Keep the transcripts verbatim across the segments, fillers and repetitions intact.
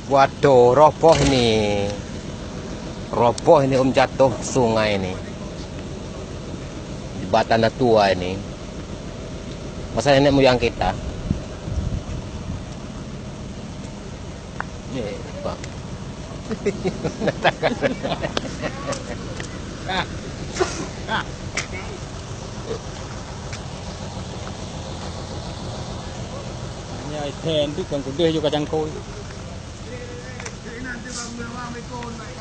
Waduh, roboh ini. Roboh ini, Om, jatuh sungai ini. Jembatan dah tua ini. Masa nenek moyang kita. Ni, Pak. Ni ai then tu kan kudeh juga cangkul.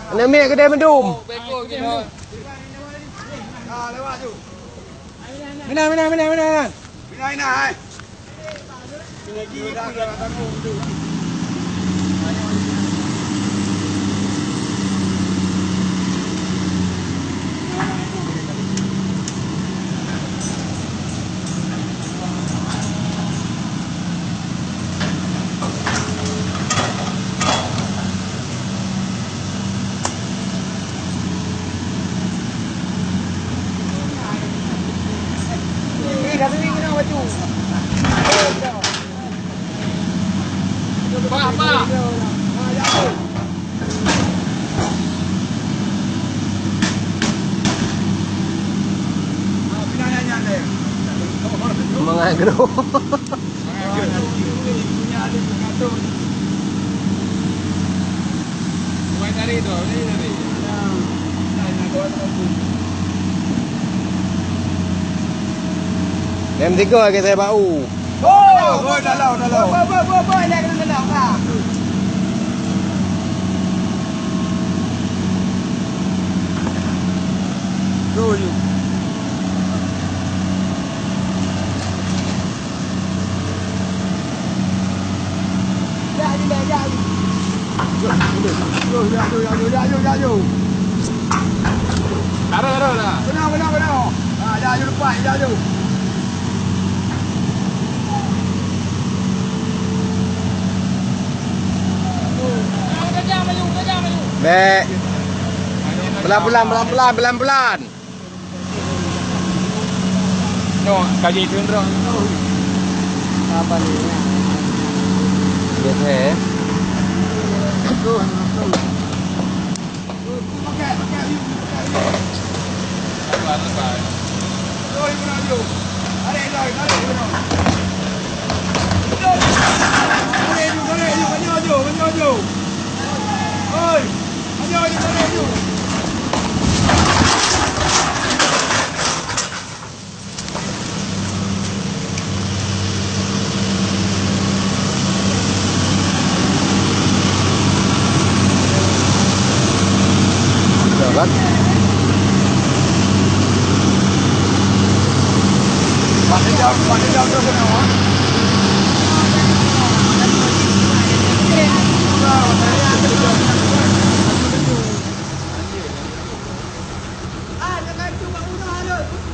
Aneuk miet keudeh mandum. Mina, mina, mina, mina. Mina, mina, hai. Mangat groe. Dem tiga ke saya bau. Oh, oh, dalam, dalam. Boi, boi, boi, boi, boi, dalam, dalam, dalam. Tuh, yuk. Taruh, taruh, taruh. Benar, benar, benar. Ha, dah, aju lepas, dah, aju. Bek. Pelan-pelan, pelan-pelan, pelan-pelan. Nyoe, ka jitundrong. Apa ni? Biasa, eh? Jalan.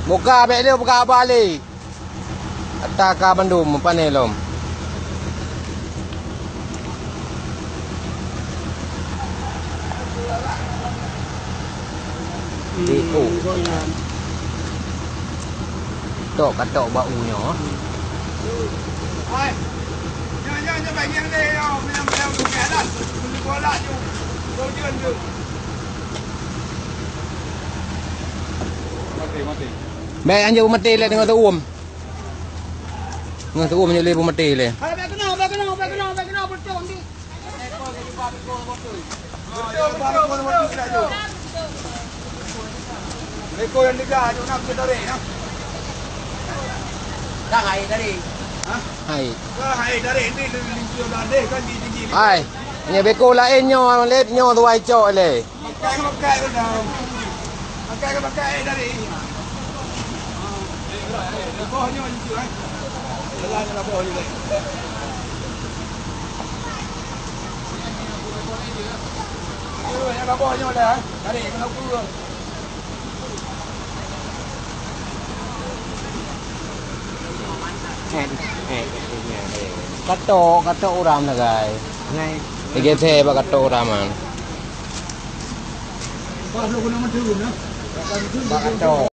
Buka, bèk lé buka haba lé. Ata ka bandum, pane lom. Di, oh. Tok, katok bak u nyoe. Mati, mati. Bèk anjing mati lé deungon teuuem. Ngon teuuem nyoe lé beumaté lé. Hai, bèk keunoe, bèk keunoe, bèk keunoe, bèk keunoe, beutôi, beutôi. Beko nyang tiga, nyoe na keu tarek, na. Dah hai tarek. Hah? Hai. Dah hai tarek ni, ni, ni, ni, kan di, di, di. Hai. Nyoe beko laén nyoe, lét nyoe tuwai cok lé. Pakai, pakai, pakai. Pakai, pakai, eh, dari ini. Laboh nyoe, eh. Jalan laboh nyoe, eh. Ayo, yang laboh nyoe dah, eh. Tarik, kena ukur. Eh, eh, eh, eh. Katok, katok uram sagai. Ngai. Lagi saya bak katok uram, man. Bak katok.